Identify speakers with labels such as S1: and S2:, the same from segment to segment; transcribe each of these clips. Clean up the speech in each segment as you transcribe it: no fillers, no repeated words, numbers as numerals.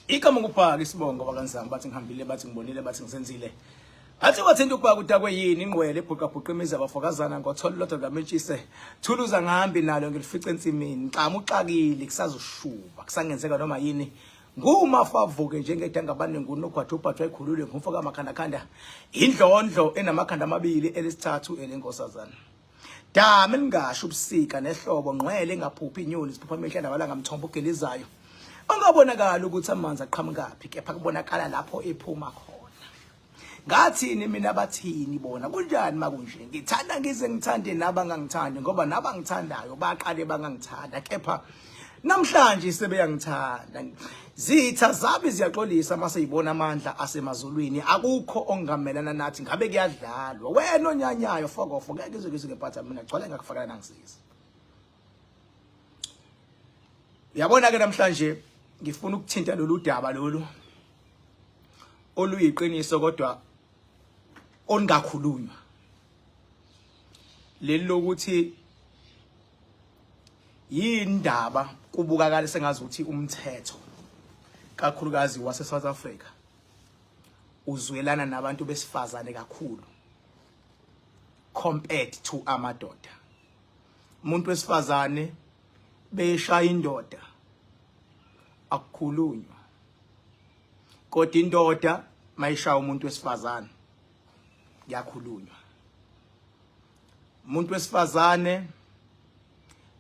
S1: Igama ngubhaka isibongo bakanzama bathi ngihambile bathi ngibonile bathi ngisenzile. Athi wathinta ubhaka udakwe yini ingqwele ebhuqabhuqa imizi abafokazana ngotholo lodwa lwamentshise. Thuluza ngihambi nalo ngilifice ensimini. Xama uxakile kusazoshuba kusangenzeka noma yini. Ngumafa avuke njengedangabane ngunogwaja ubhajwa ekhulule ngumfo kamakhandakhanda. Indlondlo enamakhanda amabili elesithathu elenkosazana. Dama elingasho ubusika nehlobo ngqwele engaphuphi inyoni ziphupha amehla nabalanga mthombo ogelizayo. Ongabonakala ukuthi amanzi aqhamukaphi kepha kubonakala lapho ephuma khona. Ngathini mina bathini bona kunjani makunje ngithanda ngize ngithande nabangangithandi ngoba nabangithandayo baqale bangangithanda kepha namhlanje sebeyangithanda zitha zabi ziyaxolisa mase yibona amandla asemazulwini akukho ongamelana nathi ngabe kuyadlalwa wena onyanyayo fokofo ngeke izwe ngizwe ngempatha mina gcwala ngakufakela nangisiza uyabona ke namhlanje ngifuna ukuthinta lolu daba lolu oluyiqiniso kodwa olungakhulunywa leli lokuthi yindaba kubukakala sengazuthi umthetho kakhulukazi wase South Africa uzwelana nabantu besifazane kakhulu compared to amadoda. Umuntu wesifazane beshaya indoda akukhulunywa, kodwa indoda mayishaya umuntu wesifazane kuyakhulunywa. Umuntu wesifazane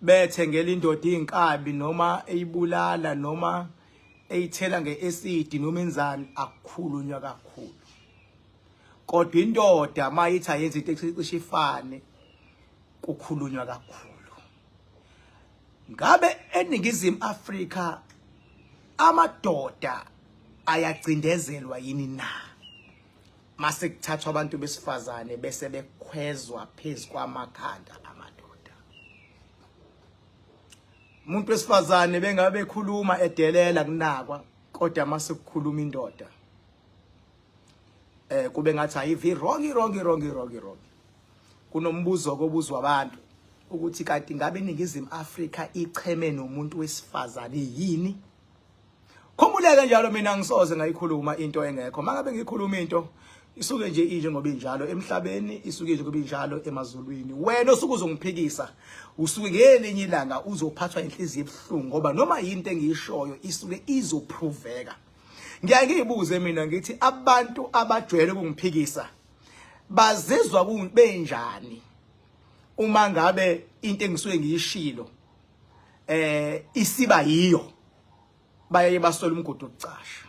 S1: bethengela indoda inkabi noma eyibulala noma eyithela ngeacid noma enzani akukhulunywa kakhulu, kodwa indoda mayithi ayenza into ecishe ifane kukhulunywa kakhulu. Ngabe eNingizimu Afrika amadoda ayacindezelwa yini na mase kuthathwa abantu besifazane bese bekhwezwa phezu kwamakhanda amadoda? Umuntu wesifazane bengabe ekhuluma edelela kunakwa, kodwa mase kukhuluma indoda kube ngathi ayivi wrong wrong wrong wrong wrong. Kunombuzo kobuzwa abantu ukuthi kanti ngabe iNingizimu Afrika icheme nomuntu wesifazane yini? Khumbuleke njalo mina ngisoze ngayikhuluma into engekho. Mangabe ngikhuluma into isuke nje injengoba injalo emhlabeni, isuke njengoba injalo emazulwini. Wena osuke uzongiphikisa usuke ngelinye ilanga uzophathwa inhliziyo ebuhlungu ngoba noma yinto engiyishoyo isuke izoproveka. Ngiyaye ngiyibuze mina ngithi abantu abajwayele ukungiphikisa bazizwa benjani uma ngabe into engisuke ngiyishilo isiba yiyo, bayaye basola umgodi wokucasha.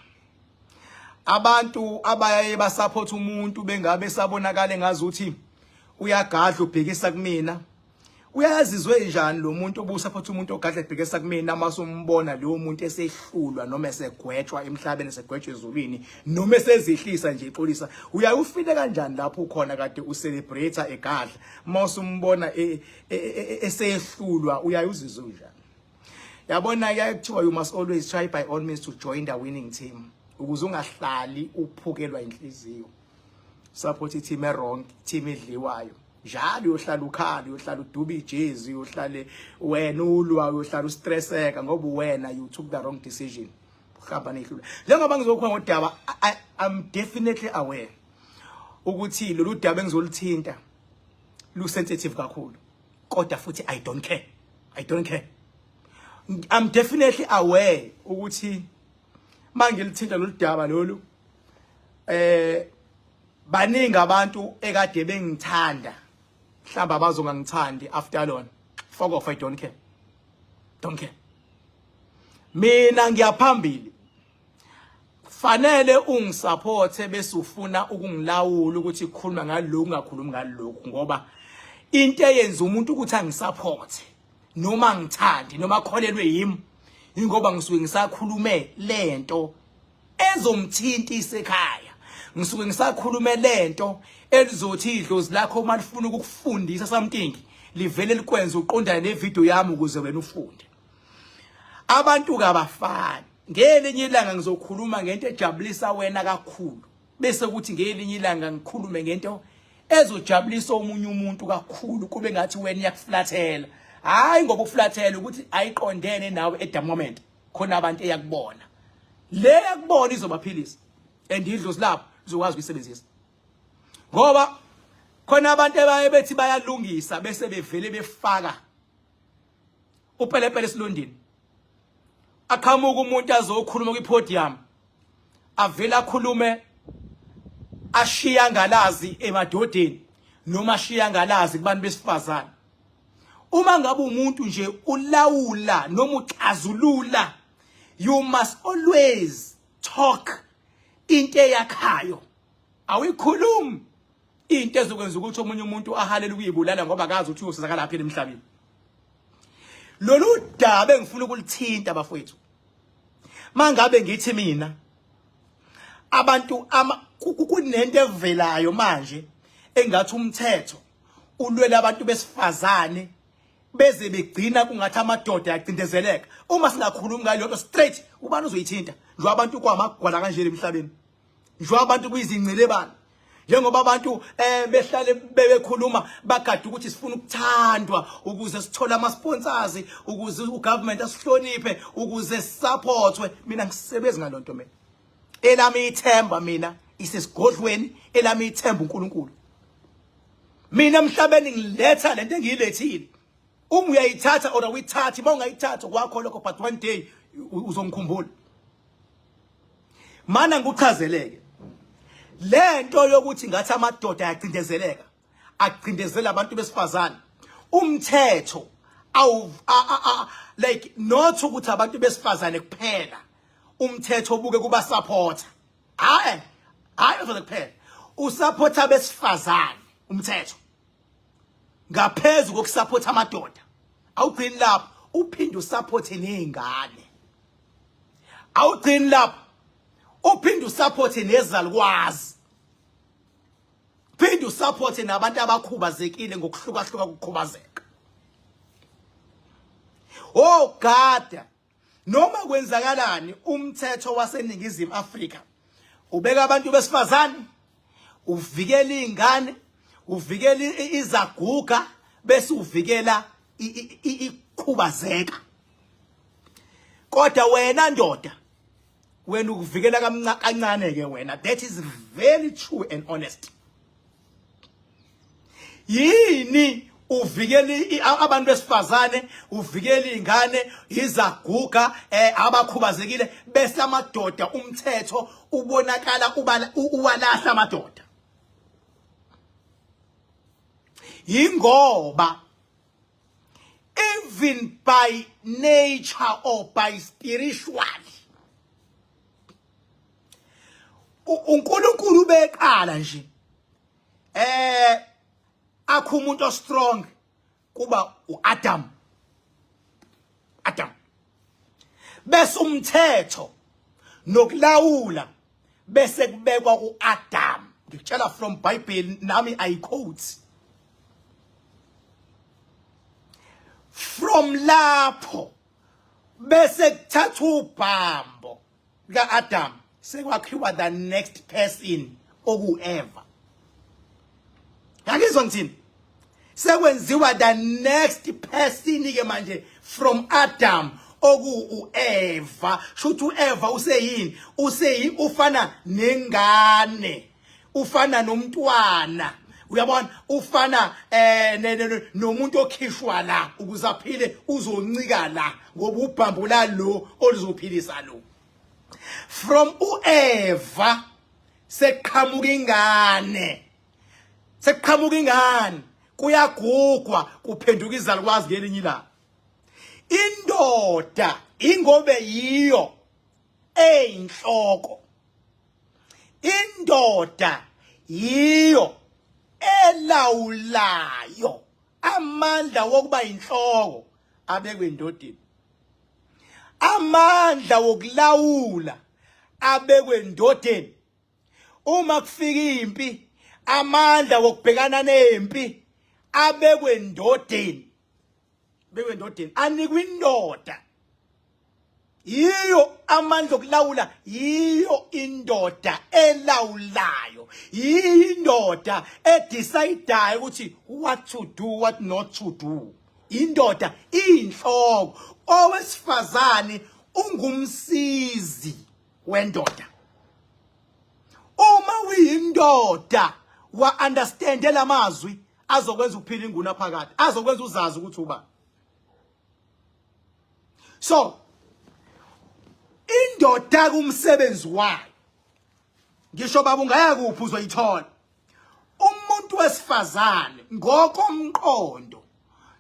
S1: Abantu abayaye basupport umuntu bengabe sabonakala ngazuthi uyagadla ubhekisa kumina, uyazizwe njani lo muntu obusupport umuntu ogadla ebhekisa kumina mase umbona leyo muntu esehlulwa noma esegwetshwa emhlabeni, esegwetshwa ezulwini noma esezihlisa nje ixolisa? Uyaye ufile kanjani lapho ukhona kade ucelebrate egadla, mase umbona esehlulwa uyaye uzizwe njani? Yabona kuyaye kuthiwa you must always try by all means to join the winning team ukuze ungahlali uphukelwa inhliziyo. Support i-team e-wrong, team edliwayo njalo, uyohlala ukhala, uyohlala uduba ijezi, uyohlale wena ulwa, uyohlala ustresseka ngoba wena you took the wrong decision, uhamba nehlula. Njengoba ngizokhuluma ngodaba, I'm definitely aware ukuthi lolu daba engizoluthinta lu sensitive kakhulu, kodwa futhi I don't care, I don't care. I'm definitely aware ukuthi mangilithinta lolu daba lolu baningi abantu ekade bengithanda mhlawumbe abazongangithandi after lona. Fuck off, I don't care, don't care. Mina ngiyaphambili. Fanele ungisupporte bese ufuna ukungilawula ukuthi khuluma ngalokhu ungakhulumi ngalokhu, ngoba into eyenza umuntu ukuthi angisupporte noma ngithande noma akholelwe yimi ingoba ngisuke ngisakhulume lento ezomthinta isekhaya, ngisuke ngisakhulume lento elizothi idlozi lakho uma lifuna ukukufundisa something livele likwenze uqondane nevideo yami ukuze wena ufunde. Abantu kabafani. Ngelinye ilanga ngizokhuluma ngento ejabulisa wena kakhulu, bese kuthi ngelinye ilanga ngikhulume ngento ezojabulisa omunye umuntu kakhulu, kube ngathi wena iyakuflathela. Hayi ngoba uflathela ukuthi ayiqondene nawe at the moment, khona abantu eyakubona. Le yakubona izobaphilisa and idlozi labo lizokwazi ukuyisebenzisa. Ngoba khona abantu abaye bethi bayalungisa bese bevele befaka upelepele esilondini. Aqhamuka umuntu azokhuluma kwipodium avele akhulume ashiya ngalazi emadodeni noma ashiya ngalazi kubantu besifazane. Uma ngabe umuntu nje ulawula noma uxazulula, you must always talk into eyakhayo. Awuyikhulumi into ezokwenza ukuthi omunye umuntu ahalele ukuyibulala ngoba akazi ukuthi uyosizakala laphi emhlabeni. Lolu daba engifuna ukulithinta bafowethu, mangabe ngithi mina abantu kunento evelayo manje engathi umthetho ulwela abantu besifazane beze begcina kungathi amadoda ayacindezeleka. Uma singakhulumi ngayo nto straight, ubani uzoyithinta? Njengoba abantu kwamagwala kanje emhlabeni, njengoba abantu kuyizingcelebana, njengoba abantu behlale bebekhuluma bagade ukuthi sifuna ukuthandwa ukuze sithole ama sponsors, ukuze ugovernment asihloniphe, ukuze sisupportwe. Mina ngisebenzi ngalonto mina. Elami ithemba mina isesigodlweni, elami ithemba uNkulunkulu. Mina emhlabeni ngiletha lento engiyilethile. Uma uyayithatha or awuyithathi, uma ungayithathi kwakho lokho, but one day uzongikhumbula. Mana ngikuchazeleke lento yokuthi ngathi amadoda ayacindezeleka, acindezela abantu besifazane. Umthetho awu like not ukuthi abantu besifazane kuphela, umthetho obuke kuba supporter. Hayi hayi besifazane kuphela, usupporta besifazane umthetho ngaphezulu kokusupporta amadoda. Awugcini lapho, uphinde usupporte nezingane. Awugcini lapho, uphinde usupporte nezalukwazi, phinde usupporte nabantu abakhubazekile ngokuhlukahluka kokukhubazeka. Oh gada, noma kwenzakalani, umthetho waseNingizimu Afrika ubeka abantu besifazane, uvikela izingane, uvikela izaguga, bese uvikela ikhubazeka. Kodwa wena ndoda, wena ukuvikela kancane ke wena. That is very true and honest. Yini uvikela abantu besifazane, uvikela izingane, izaguga, abakhubazekile, bese amadoda umthetho ubonakala uwalahla amadoda? Yingoba even by nature or by spiritually, uNkulunkulu beqala nje akho umuntu ostrong kuba uAdam, Adam, bese umthetho nokulawula bese kubekwa uAdam. Ngikutshela from Bible, nami I quote from lapho. Bese kuthatha ubhambo kaAdam, sekwakhiwa the next person okuEva. Ngakizwa ngithini? Sekwenziwa the next person ke manje from Adam, oku uEva. Shuthi uEva useyini? Useyi ufana nengane, ufana nomntwana, uyabona, ufana nomuntu okhishwa la ukuze aphile, uzoncika la ngoba ubhambo la lo oluzophilisa lo. From uEva seqhamuka ingane, sekuqhamuka ingane, kuyagugwa, kuphenduka izalukwazi ngelinye ilanga. Indoda ingobe yiyo eyinhloko, indoda yiyo elawulayo. Amandla wokuba inhloko abekwe endodeni, amandla wokulawula abekwe endodeni. Uma kufika impi, amandla wokubhekana nempi abekwe endodeni, bekwe endodeni, anikwe indoda. Yiyo amandla okulawula, yiyo indoda elawulayo, yiyo indoda edecideayo ukuthi what to do, what not to do. Indoda inhloko, owesifazane ungumsizi. Wendoda, uma uyindoda wa understand lamazwi azokwenza uphila inguna phakade, azokwenza uzazi ukuthi uba. So indoda kumsebenzi wayo, ngisho baba ungaya kuphi uzoyithola. Umuntu wesifazane ngokomqondo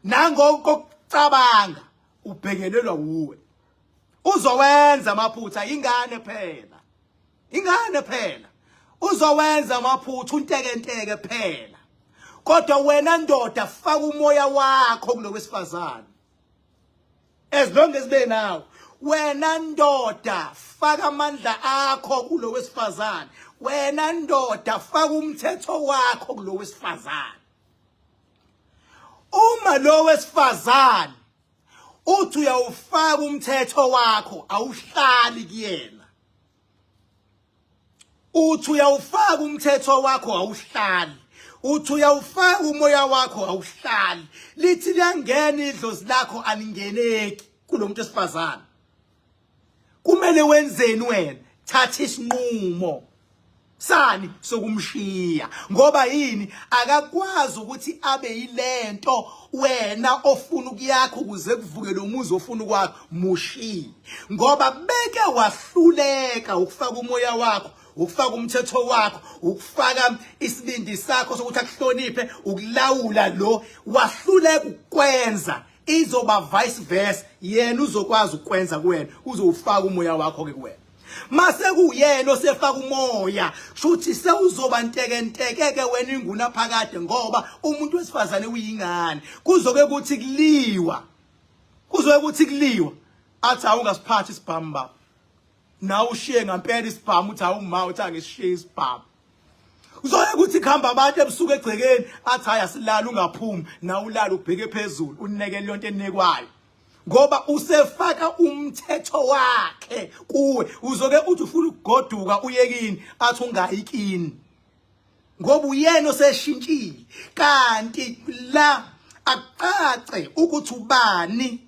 S1: nangokucabanga ubhekelelwa wuwe, uzowenza amaphutha, ingane phela, ingane phela, uzowenza amaphutha, untekenteke phela. Kodwa wena ndoda, faka umoya wakho kulowesifazane as long as benawo. Wena ndoda, faka amandla akho kulo wesifazane. Wena ndoda, faka umthetho wakho kulo wesifazane. Uma lo wesifazane uthi uyawufaka umthetho wakho, awuhlali kuyena. Uthi uyawufaka umthetho wakho, awuhlali. Uthi uyawufaka umoya wakho, awuhlali. Lithi liyangena idlozi lakho, alingeneki kulo muntu esifazane. Kumele wenzeni wena? Thatha isinqumo sani sokumshiya. Ngoba yini? Akakwazi ukuthi abe yilento wena ofuna ukuyakha ukuze kuvuke lo muzi ofuna ukwakha. Mushiye, ngoba beke wahluleka ukufaka umoya wakho, ukufaka umthetho wakho, ukufaka isibindi sakho sokuthi akuhloniphe, ukulawula lo wahluleka ukwenza. Izoba vice versa, yena uzokwazi ukwenza kuwena, uzowufaka umoya wakho ke kuwena. Mase kuyena osefaka umoya, shuthi sewuzoba ntekenteke ke wena inguna phakade, ngoba umuntu wesifazane uyingane. Kuzoke kuthi kuliwa, kuzoke kuthi kuliwa, athi awungasiphathi isibhamu baba, nawe ushiye ngampela isibhamu, uthi awuma, uthi angishiye isibhamu. Uzoye kuthi kuhamba abantu ebusuku egcekeni, athi hayi asilala, ungaphumi, nawe ulala ubheke phezulu, uneke lonto enekwayo, ngoba usefaka umthetho wakhe kuwe. Uzoke uthi ufuna ukugoduka uye kini, athi ungayi kini, ngoba uyena oseshintshile. Kanti la akucace ukuthi ubani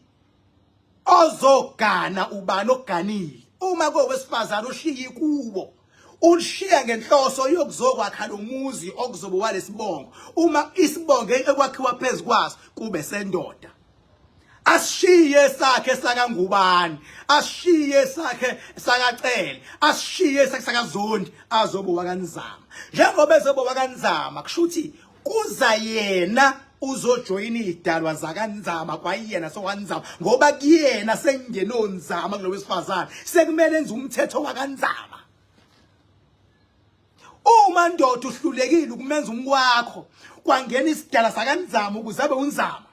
S1: ozogana, ubani oganile. Uma kowesifazane oshiya kubo, ulishiya ngenhloso yokuzokwakha lo muzi okuzobe walesibongo. Uma isibongo ekwakhiwa phezu kwaso kube sendoda, asishiye sakhe sakaNgubani, asishiye sakhe sakaCele, asishiye sakhe sakaZondi, azobe wakaNzama. Njengoba ezobe wakaNzama, kusho ukuthi kuza yena uzojoyina idalwa zakaNzama, kwayena sowaNzama, ngoba kuyena sengenonzama kulo wesifazane, sekumele enze umthetho wakaNzama. Uma ndoda uhlulekile ukumenza umkwakho, kwangena isidala sakaNzama ukuze abe uNzama,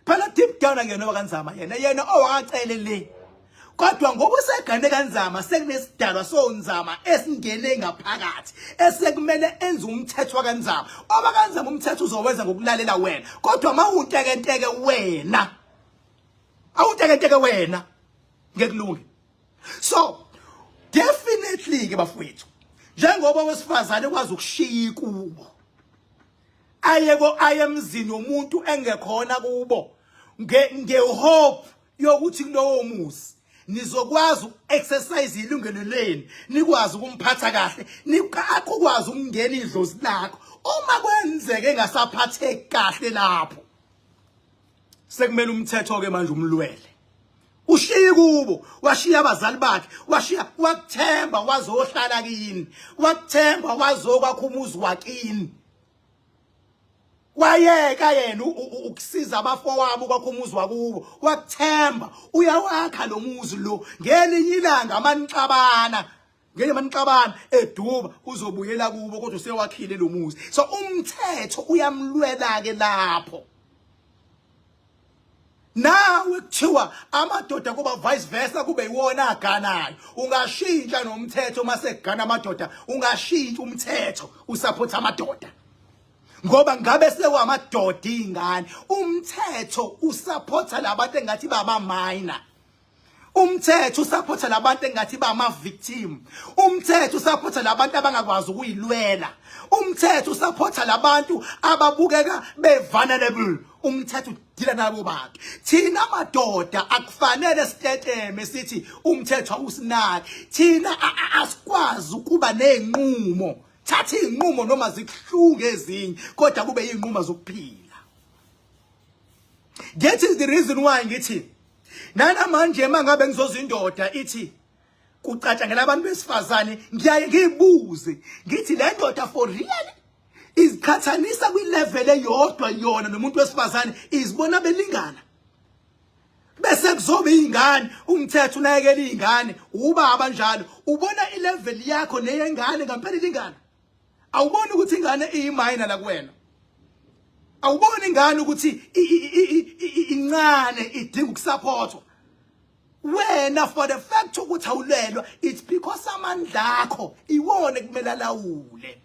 S1: phela deep down akuyena wakaNzama, yena owakacele le, kodwa ngoba usegane kaNzama, sekunesidalwa soNzama esingene ngaphakathi esekumele enze umthetho wakaNzama. ObakaNzama umthetho uzowenza ngokulalela wena, kodwa mawuntekenteke wena, awuntekenteke wena, ngekulunge. So definitely ke bafowethu, njengoba wesifazane kwazi ukushiya ikubo, ayeko ayemzini womuntu engekhona kubo, nge hope yokuthi kulowo muzi nizokwazi uku-exercise ilungelo lenu, nikwazi ukumphatha kahle, akukwazi ukungena idlozi lakho. Uma kwenzeke engasaphatheki kahle lapho, sekumele umthetho ke manje umlwele. Ushiye kubo, washiya abazali bakhe, washiya, wakuthemba, wazohlala kini, wakuthemba, wazokwakha umuzi wakini, wayeka yena ukusiza abafowabo kwakho umuzi wakubo, wakuthemba, uyawakha lo muzi lo. Ngelinye ilanga amanixabana, ngenye manixabana eduba, uzobuyela kubo, kodwa usewakhile lo muzi. So umthetho uyamlwela ke lapho. Nawe kuthiwa amadoda kuba vice versa, kube iwona aganayo, ungashintsha nomthetho. Mase kugana amadoda, ungashintsha umthetho usupport amadoda, ngoba ngabe sewamadoda ingane. Umthetho usupporta labantu engathi baba minor, umthetho usupporta labantu engathi bama victim, umthetho usupporta labantu abangakwazi ukuyilwela, umthetho usupporta labantu ababukeka be vulnerable. Umthetho Dila nabo bantu. Thina madoda akufanele siteteme sithi umthetho awusinaki. Thina asikwazi ukuba nezinqumo. Thatha izinqumo noma zikuhlunge ezinye kodwa kube izinqumo zokuphila. That is the reason why ngithi nanamanje mangabe ngizoza indoda ithi kucatshangela abantu besifazane, ngiyaye ngiyibuze ngithi le ndoda for real iziqhathanisa kwilevel eyodwa yona nomuntu wesifazane, izibona belingana, bese kuzoba izingane, umthetho unakekela izingane, ubaba njalo ubona ilevel yakho neyengane ngempela ilingana. Awuboni ukuthi ingane iyiminor la kuwena? Awuboni ingane ukuthi incane idinga ukusupportwa wena? For the fact ukuthi awulelwa, it's because amandla akho iwona kumele alawule.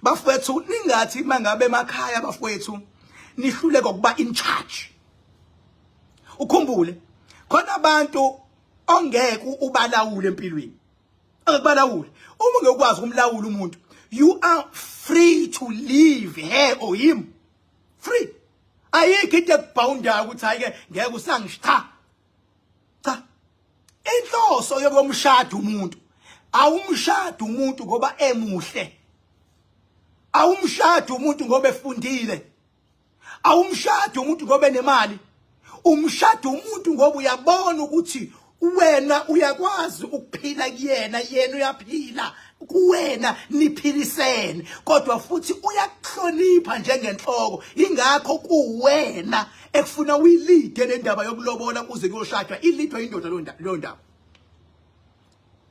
S1: Bafethu, ningathi mangabe emakhaya, bafethu, nihluleka ukuba in charge. Ukhumbule khona abantu ongeke ubalawule empilweni, angekubalawule. Uma ungekwazi ukumlawula umuntu, you are free to leave her or him free. Ayikho into ekubhoundayo ukuthi hayi ke, ngeke usangish. Cha cha, inhloso yokumshada umuntu, awumshada umuntu ngoba emuhle, awumshada umuntu ngoba efundile, awumshadi umuntu ngoba enemali. Umshada umuntu ngoba uyabona ukuthi wena uyakwazi ukuphila kuyena, yena uyaphila kuwena, niphilisene, kodwa futhi uyakuhlonipha njengenhloko. Ingakho kuwena ekufuna uyileade le ndaba yokulobola kuze kuyoshadwa. Ileadwa indoda leyo ndaba.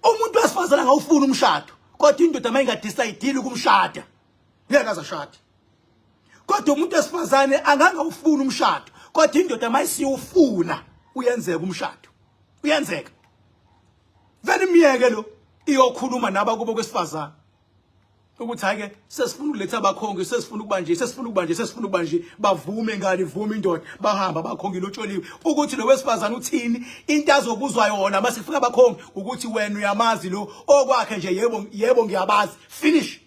S1: Umuntu wesifazane angawufuna umshado, kodwa indoda mayingadecide ukumshada, ngeke azashade. Kodwa umuntu wesifazane angangawufuni umshado, kodwa indoda mayisiyofuna, uyenzeka umshado, uyenzeka vele. Imiyeke lo iyokhuluma nabakubo kwesifazane ukuthi hayi ke, sesifuna ukuletha abakhongi, sesifuna ukuba nje, sesifuna ukuba nje, sesifuna ukuba nje. Bavume ngani, vume indoda, bahamba abakhongi, lotsholiwe. Ukuthi lo wesifazane uthini, into azobuzwa yona mase kufika abakhongi ukuthi wena uyamazi lo okwakhe nje? Yebo, yebo, ngiyabazi. Finish,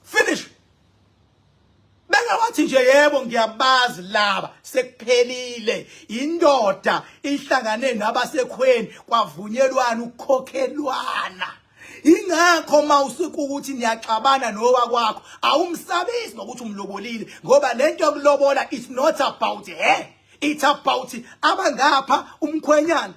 S1: finish. Bengawathi nje yebo, ngiyabazi laba, sekuphelile. Indoda ihlangane nabasekhweni, kwavunyelwana ukukhokhelwana. Ingakho mawusuka ukuthi niyaxabana nowa kwakho, awumsabisi ngokuthi umlobolile, ngoba lento yokulobola, it's not about her, it's about abangapha, umkhwenyana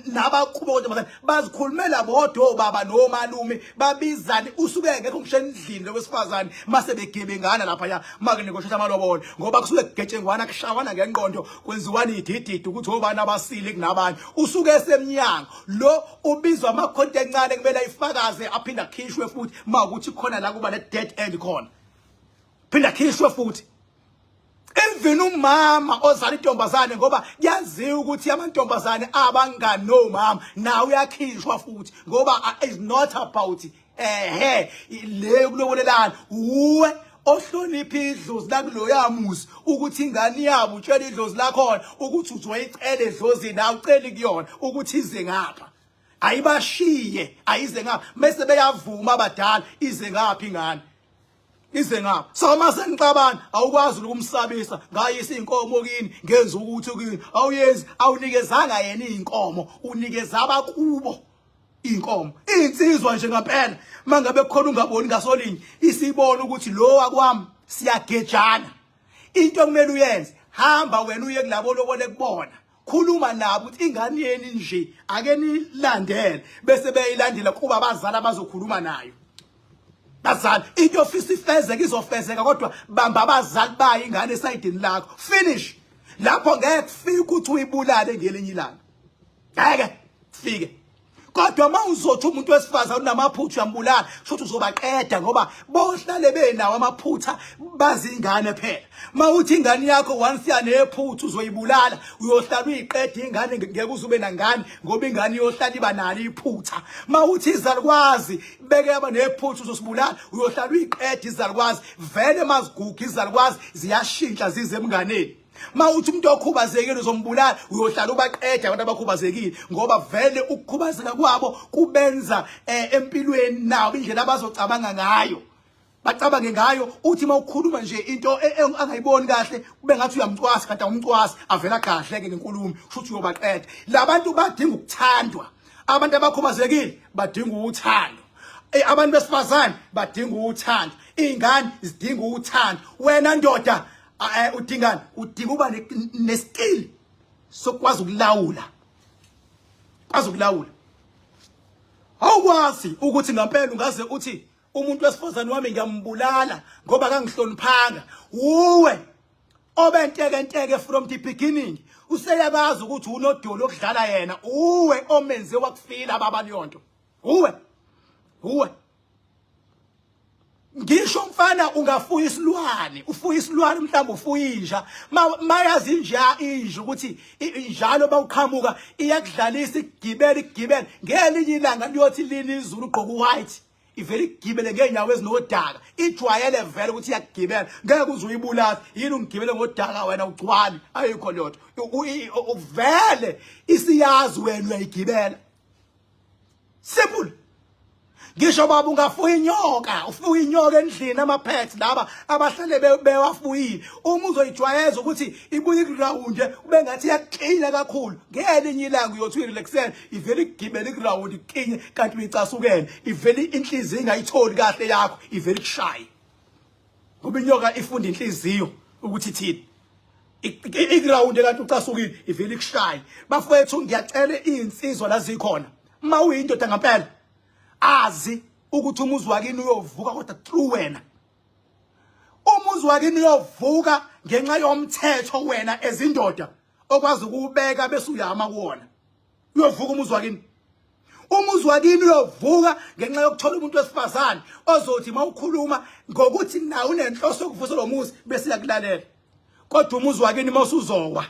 S1: nabakubo kontombazane. Bazikhulumela bodwa obaba nomalume, babizane. Usuke ngekho ngisho endlini lowesifazane mase begebengana lapha ya make negotiate amalobolo, ngoba kusuke kugetshengwana, kushawana ngengqondo, kwenziwana idididi ukuthi obani abasile kunabanye. Usuke esemnyango lo ubizwa amakhonto encane kumele ayifakaze, aphinde akhishwe futhi makuthi khona la kuba ne dead end khona, phinda akhishwe futhi. Even umama ozala intombazane, ngoba kuyaziwa ukuthi amantombazane abanganomama, nawe uyakhishwa futhi, ngoba is not about ehe le kulobolelana. Uwe ohlonipha idlozi lakuloya muzi ukuthi ingane yabo, utshela idlozi lakhona ukuthi uzoyicela edlozini, awuceli kuyona ukuthi ize ngapha. Ayibashiye, ayize ngapha. Mase beyavuma abadala, ize ngapha ingane, ize ngapha. So mase nixabana, awukwazi ukumsabisa ngayisa inkomo kini, ngenza ukuthi kini. Awuyenzi, awunikezanga yena inkomo, unikeza abakubo inkomo. Insizwa nje ngempela, mangabe kukhona ungaboni ngasolinye, isibona ukuthi lo wakwami siyagejana, into okumele uyenze, hamba wena uye kulabo lobole kubona, khuluma nabo ukuthi ingane yeni nje ake nilandele, bese beyilandela kuba abazali abazokhuluma nayo. Bazali, into ofisa ifezeke izofezeka, kodwa bamba abazali bayo ingane esayidini lakho, finish. Lapho ngeke kufike ukuthi uyibulale ngelinye ilanga, ngeke kufike. Kodwa uma uzothi umuntu wesifazane unamaphutha uyambulala, kusho ukuthi uzobaqeda, ngoba bohlale benawo amaphutha, bazi ingane phela. Uma uthi ingane yakho once yanephutha uzoyibulala, uyohlala uyiqeda ingane, ngeke uze ube nangane, ngoba ingane iyohlala iba nalo iphutha. Uma uthi izalukwazi beke yaba nephutha uzosibulala, uyohlala uyiqeda izalukwazi. Vele maziguga izalukwazi ziyashintsha zize emnganeni. Ma uthi umuntu okhubazekile uzombulala, uyohlala ubaqeda abantu abakhubazekile, ngoba vele ukukhubazeka kwabo kubenza empilweni nabo indlela abazocabanga ngayo. Bacabange ngayo uthi mawukhuluma nje into e, e, angayiboni kahle kube ngathi uyamcwasa kanti awumcwasi avela kahle ke ngenkulumo kusho uyobaqeda. Labantu badinga ukuthandwa. Abantu abakhubazekile badinga uthando. Eh, abantu besifazane badinga uthando. Izingane zidinga uthando. Wena ndoda eh, udingani? Udinga uba neskill sokwazi ukulawula. Kwazi ukulawula. Awukwazi ukuthi ngampela ungaze uthi umuntu wesifazane wami ngiyambulala ngoba kangihloniphanga. Uwe obentekenteke from the beginning useyabazi ukuthi unodoli okudlala yena uwe omenze wakufila baba leyonto uwe uwe ngisho mfana ungafuya isilwane ufuya isilwane mhlawumbe ufuya inja mayazi inja inja ukuthi njalo bawuqhamuka iyakudlalisa igibela igibela ngelinye ilanga liyothi lini izulu ugqoka uwhite ivele igibele ngeenyawo ezinodaka ijwayele vele ukuthi iyakugibela ngeke uze uyibulale yini ungigibele ngodaka wena ugcwali ayikho leyo nto vele isiyazi wena uyayigibela simple ngisho baba ungafuya inyoka ufuya inyoka endlini ama-pets laba abahlale bewafuyile uma uzoyijwayeza ukuthi ibuye ikurawunde ube ngathi iyakuklinya kakhulu ngelinye ilanga uyothi uyirelaxele ivele igibele ikurawunde iklinye kanti uyicasukele ivele inhliziyo ingayitholi kahle yakho ivele ikushaye ngoba inyoka ifunda inhliziyo ukuthi ithini ikurawunde kanti ucasukile ivele ikushaye bafowethu ngiyacela izinsizwa la zikhona uma uyindoda ngempela azi ukuthi umuzi wakini uyovuka kodwa through wena umuzi wakini uyovuka ngenxa yomthetho wena ezindoda okwazi ukuwubeka bese uyama kuwona uyovuka umuzi wakini umuzi wakini uyovuka ngenxa yokuthola umuntu wesifazane ozothi mawukhuluma ngokuthi nawe unenhloso yokuvusa lo muzi bese yakulalela kodwa umuzi wakini mawusuzowa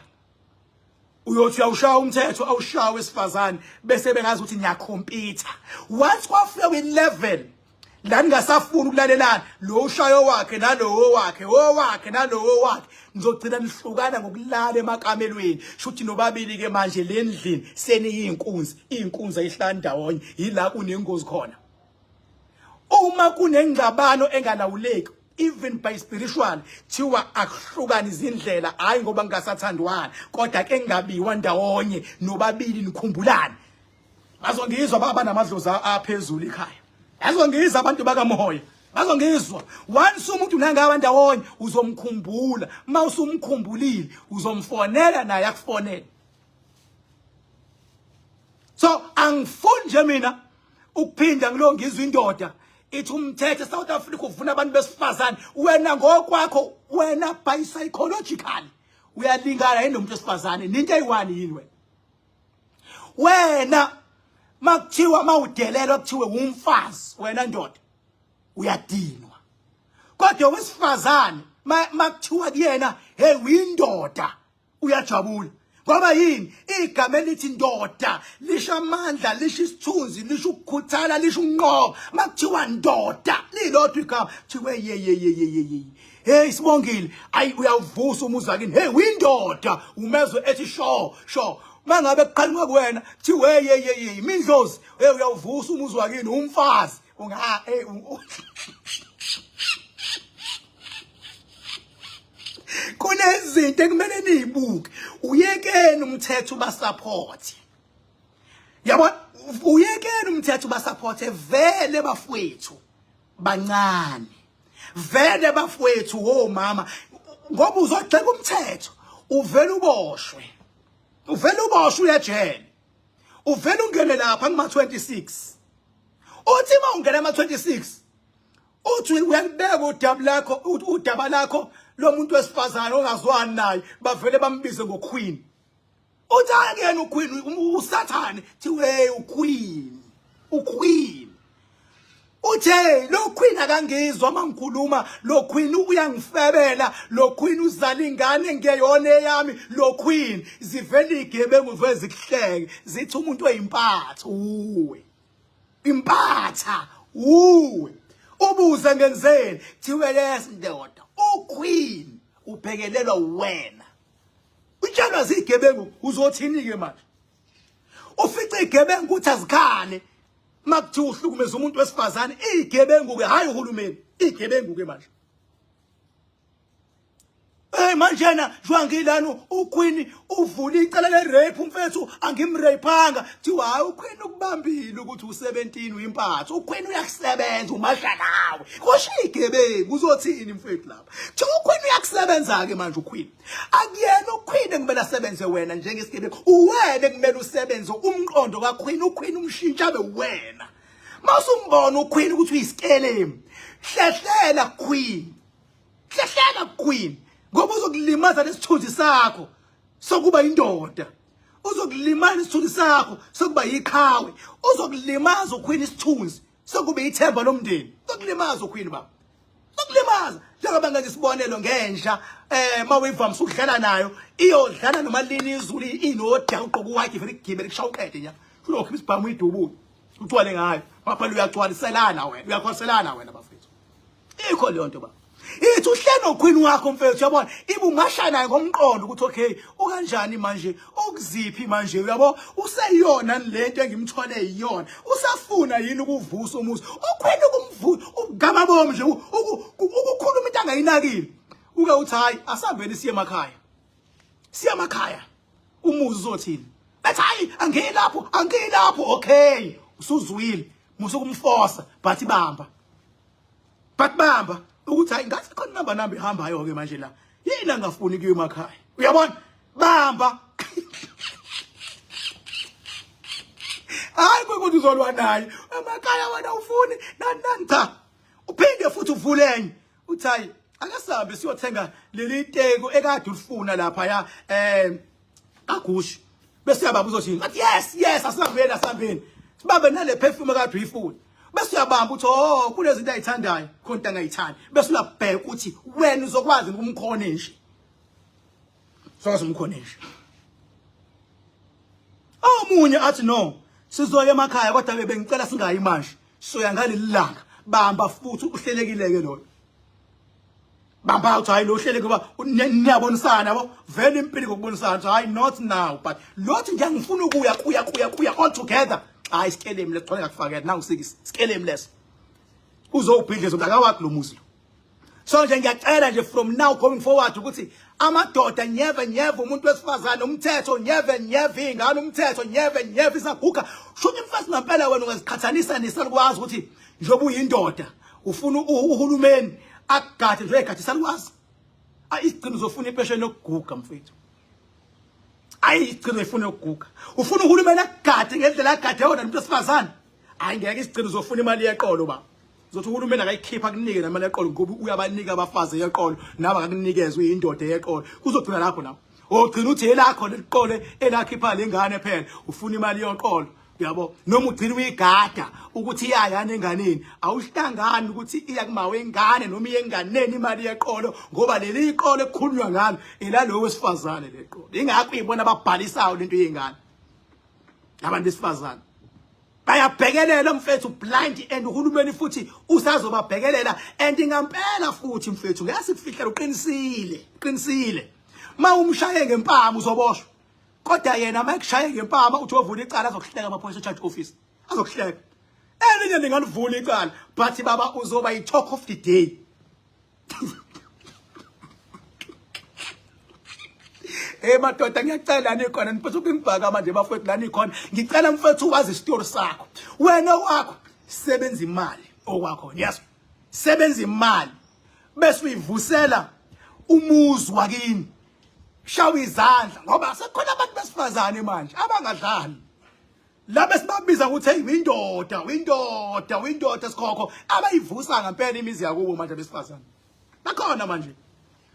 S1: uyothi uyawushaya umthetho awushaya wesifazane bese bengazi ukuthi niyakhompyutha once kwafika kwi-level la ningasafuni ukulalelana lo ushayo wakhe nalowo wakhe owakhe nalowo wakhe nizogcina nihlukana ngokulala emakamelweni shuthi nobabili ke manje le ndlini seniyinkunzi inkunzi ayihlala ndawonye yila kunengozi khona uma kunengxabano engalawuleki even by spiritual thiwa akuhlukani izindlela hayi ngoba ngingasathandwana kodwa ke ngabiwa ndawonye nobabili nikhumbulane bazongizwa baba namadlozi aphezulu ekhaya bazongizwa abantu bakamoya bazongizwa once umuntu nangaba ndawonye uzomkhumbula uma usumkhumbulile uzomfonela naye akufonele so angifuni nje mina ukuphinda ngilo ngizwa indoda ithi umthetho eSouth Africa uvuna abantu besifazane wena ngokwakho wena by psychological uyalingana yini nomuntu wesifazane ninto eyi-one yini wena wena makuthiwa mawudelelwa kuthiwe umfazi wena ndoda uyadinwa kodwa wesifazane makuthiwa kuyena hey uyindoda uyajabula ngoba yini igama elithi ndoda lisho amandla lisho isithunzi lisho ukukhuthala lisho ukunqoba makuthiwa ndoda lilodwa igama kuthiwe ye ye ye ye ye hey sibongile ayi uyawuvusa umuzi wakini hey windoda umezwe ethi sho sho mangabe kuqhamuka kuwena kuthiwe hey hey hey mindlozi hey uyawuvusa umuzi wakini umfazi unga hey kunezinto ekumele nizibuke uyekeni umthetho ubasupport yabo uyekeni umthetho ubasupport vele bafowethu bancane vele bafowethu womama ngoba uzogxeka umthetho uvele uboshwe uvele uboshwe uyejele uvele ungene lapha kuma 26 uthi uma ungena ama 26 uthi uyalibeka udaba lakho udaba lakho lomuntu wesifazane ongazwani naye bavele bambize ngoqueen uthi akuyena uqueen usathane thiwe uqueen uqueen uthe lo queen akangizwa mangikhuluma lo queen uyangifebela lo queen uzala ingane ngeyona eyami lo queen zivela igebengu vele zikuhleke zithi umuntu oyimpatha uwe impatha uwe ubuze ngenzeni thiwe yes ndoda uqueen ubhekelelwa wena utshelwa zigebengu uzothini ke manje ufice igebengu ukuthi azikhale makuthiwa uhlukumeza umuntu wesifazane igebengu ke hayi uhulumeni Igebengu ke manje. Hey manjena jwangilana uQueen uvula icala le rape umfethu angimrapeanga kuthiwa hayi uQueen ukubambile ukuthi u17 uyimpatho uQueen uyakusebenza umadla nawe kusho igebengu uzothini mfethu lapha kuthiwa uQueen uyakusebenza ke manje uQueen akuyena uQueen ekumele asebenze wena njengesigebengu uwena ekumele usebenze umqondo kaQueen uQueen umshintsha abe wena masumbona uQueen ukuthi uyisikelemu hlehlela Queen Hlehlela Queen ngoba uzokulimaza lesithunzi sakho sokuba indoda. Uzokulimaza isithunzi sakho sokuba yiqhawe. Uzokulimaza uQueen isithunzi sokuba ithemba lomndeni. Uzokulimaza uQueen baba. Uzokulimaza njengoba ngenza isibonelo ngenja eh mawuyivamisa ukudlala nayo iyodlala noma lini izulu inodaka ugqoka uwhite vele igibele kushaya uqede nya. Uzokhipha isibhamu uyidubule. Uthwale ngayo. Ngoba phela uyagcwaliselana wena. Uyagcwaliselana wena bafethu. Ikho leyo nto baba. Ithi uhlelo queen wakho mfethu uyabona ibumasha naye ngomqondo ukuthi okay ukanjani manje ukuziphi manje uyabo useyona lento engimthole iyona usafuna yini ukuvusa umuzi uqueen ukumvusa ugama bomu nje ukukhuluma into angayinakile uke uthi hayi asambeni siye emakhaya siye emakhaya umuzi uzothini bethi hayi angilapho angilapho okay usuzwile musukumforce but bamba but bamba ukuthi hayi ngathi khona number number ihambayo ke manje la yini angafuni kuyo emakhaya uyabona bamba hayi ukuthi uzolwa naye emakhaya wena ufuni nani nani cha uphinde futhi uvulenye uthi hayi akasambe siyothenga leli teko ekade ulifuna lapha ya eh kagushi bese uyabamba uzothini athi yes yes asihambeni asihambeni sibambe nale perfume kade uyifuna bese uyabamba uthi oh kunezinto ayithandayo khona into angayithandi bese uyabheka ukuthi wena uzokwazi ukumkhona nje uzokwazi umkhona nje omunye athi no sizoya emakhaya kodwa bengicela singayi manje soya ngaleli langa bamba futhi uhlelekile ke loyo bamba uthi hayi lo hlele ngoba niyabonisana yabo vele impilo ngokubonisana hayi not now but lothi nje ngifuna ukuya kuya kuya kuya all together hayi sikelemi lesigcwele ngakufakela nangu sikisi sikelemi leso uzowubhidliza umntaka lo muzi lo so nje ngiyacela nje from now going forward ukuthi amadoda nyeve nyeve umuntu wesifazane umthetho nyeve nyeve ingane umthetho nyeve nyeve isaguga shuthi mfasi ngempela wena ungaziqhathanisa nesalukwazi ukuthi njengoba uyindoda ufuna uhulumeni akugade nje egade salukwazi ayi isigcino uzofuna impesheni yokuguga mfethu ayi isigcino ifuna ukuguga ufuna uhulumeni akugade ngendlela agade yona umuntu wesifazane hayi ngeke isigcino uzofuna imali yeqolo ba uzothi uhulumeni akayikhipha akunike nemali yeqolo ngoba uyabanika abafazi yeqolo nawe akakunikeze uyindoda yeqolo kuzogcina lapho nawe ogcina uthi elakho leliqolo elakhipha lengane phela ufuna imali yoqolo uyabo noma ugcina uyigada ukuthi iyayana enganeni awuhlangani ukuthi iya kuma wengane noma iye enganeni imali yeqolo ngoba leli iqolo ekukhulunywa ngalo elalowo wesifazane leqolo ingakho uyibona ababhalisayo lento yengane abantu besifazane bayabhekelela mfethu blind and uhulumeni futhi usazobabhekelela and ngampela futhi mfethu ngeke sikufihlela uqinisile uqinisile ma umshaye ngempama uzoboshwa kodwa yena uma ekushaye ngempama uthi ovula icala azokuhleka amaphoyisa charge office azokuhleka elinye lingalivula icala but baba uzoba i-talk of the day Hey madoda ngiyacela nikhona niphethe ukungibhaka manje bafowethu la nikhona ngicela mfethu wazi isitori sakho wena okwakho sebenza imali okwakho yes sebenza imali bese uyivusela umuzi wakini shawa izandla ngoba sekukhona abantu besifazane manje abangadlali laba esibabiza ukuthi hey windoda windoda windoda sikhokho abayivusa ngempela imizi yakubo manje besifazane bakhona manje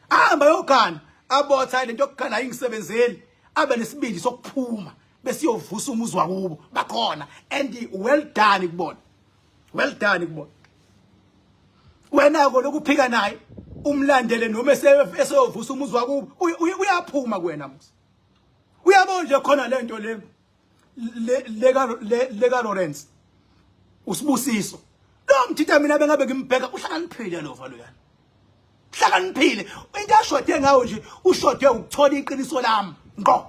S1: ahamba yogana abotha lento yokugana ayingisebenzeli abe nesibindi sokuphuma bese yovusa umuzi wakubo bakhona and well done kubona well done kubona wena ko lokuphika naye umlandele noma eseyovusa umuzi wakubo uyaphuma kuwena musa uyabona nje khona lento le leka Lawrence usibusiso lo mthitha mina bengabe ngimbheka uhlakaniphile lo valo yana hlakaniphile into ashode ngawo nje ushode ukuthola iqiniso lami ngqo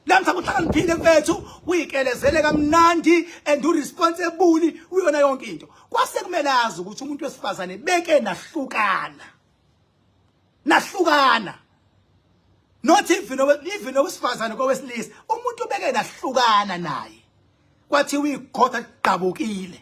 S1: lamtha kuhlakaniphile mfethu uyikelezele kamnandi and uresponsible uyona yonke into Kwase kumele azi ukuthi umuntu wesifazane beke nahlukana. Nahlukana. Not even even owesifazane kowesilisa, umuntu beke nahlukana naye. Kwathiwa igoda ligqabukile.